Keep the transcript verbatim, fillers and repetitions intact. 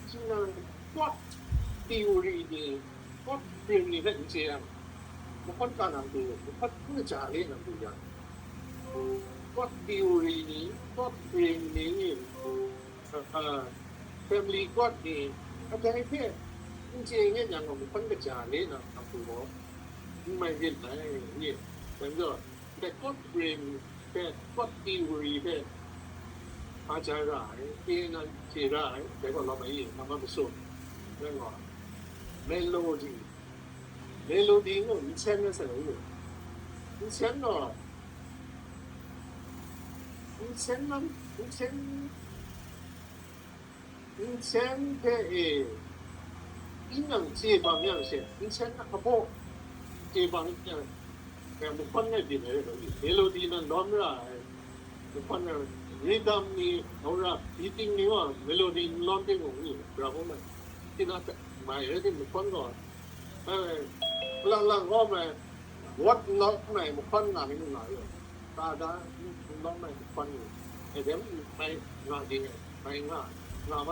Ching nang chord theory ni, chord frame ni hpe n chye yang, mahkawn ka nang du, mahkawn n kaja le nang du yang, chord theory ni, chord frame ni, uh, family chord ni, kadai hpe n chye ngen yang, mahkawn kaja le nang du gaw, n mai rin ai, ye, dan gaw, dai chord frame hpe, chord theory hpe, a jai ra ai, e na chye ra ai, dai gaw lawm ai, e, nama masum, dai gaw, melody, melody ngu nsen na sai, nsen gaw, nsen lam, nsen, nsen hpe e, tinang chye bang yang she, nsen a hpaw chye bang yang, yang mahkawn ngai byin ai rai, melody na lawm ra ai, mahkawn ai, rhythm ni, hora, beating ni wa, melody n lawm ting gaw, ni, bra bung ai, tina hpe mai rai ting mahkawn gaw, ai, lang lang gaw mai, wat n lawm ai, mahkawn nga ni nga yu, ta da, n lawm ai, mahkawn ni, e dem, mai nga ding ai, mai nga, nga ma